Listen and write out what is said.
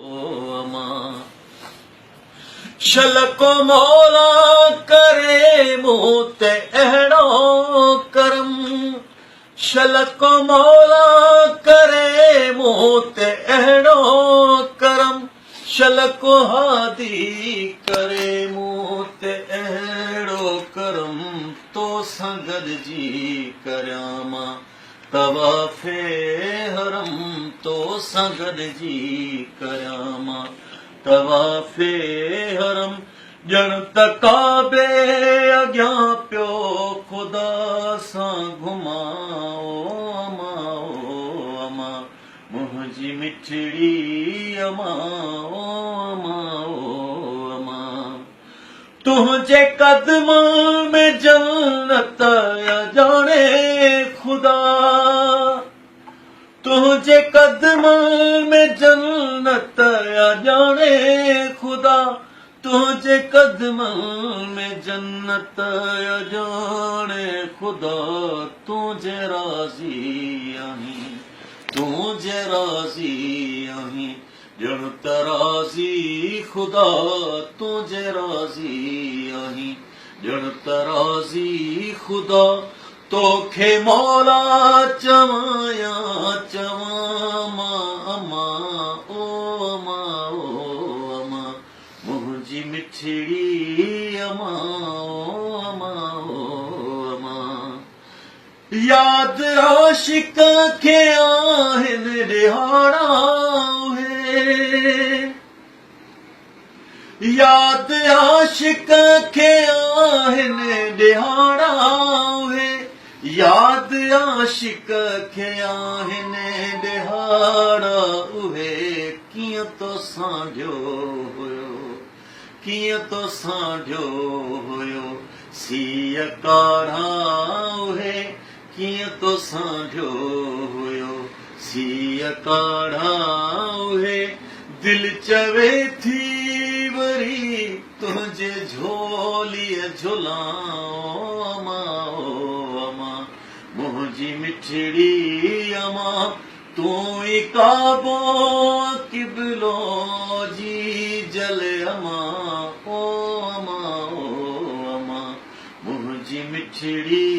او امان! شل ڪو مولا ڪري مون تي اهڙو ڪرم، شل ڪو مولا ڪري مون تي اهڙو ڪرم، شل ڪو هادي ڪري مون تي اهڙو ڪرم، تو سان گڏجي ڪريان مان طواف حرم، تو سان گڏجي ڪريان مان طواف حرم، ڄڻ ته ڪعبي اڳيان پيو خدا سان گهمان، او امان او امان منهنجي مٺڙي امان، او امان او امان. تنهنجي قدمن ۾ جنت اڄاڻي خدا، تنهنجي قدمن ۾ جنت اڄاڻي خدا، تنهنجي قدمن ۾ جنت اڄاڻي خدا، تون جي راضي آهين، تون جي راضي آهين. ڄڻ ته راضي خدا تون جي راضي آهين، ڄڻ ته راضي خدا توکي مولا چوان يا چوان مان امان، او امان او امان منهنجي مٺڙي امان، او امان او امان. ياد عاشق کي آهن ڏهاڙا اهي، ياد عاشق کي آهن ڏهاڙا اهي، ياد عاشق کي آهن ڏهاڙا اهي، ڪيئن تو سانڍيو هيو، ڪيئن تو سانڍيو هيو سيء ڪاڙها اهي، ڪيئن تو سانڍيو هيو سيء ڪاڙها اهي، دل چوي ٿي وري تنهنجي جهوليء جهلان، او امان او امان منهنجي مٺڙي امان. تون ئي ڪعبو قبلو جي جل امان، او امان او امان منهنجي مٺڙي.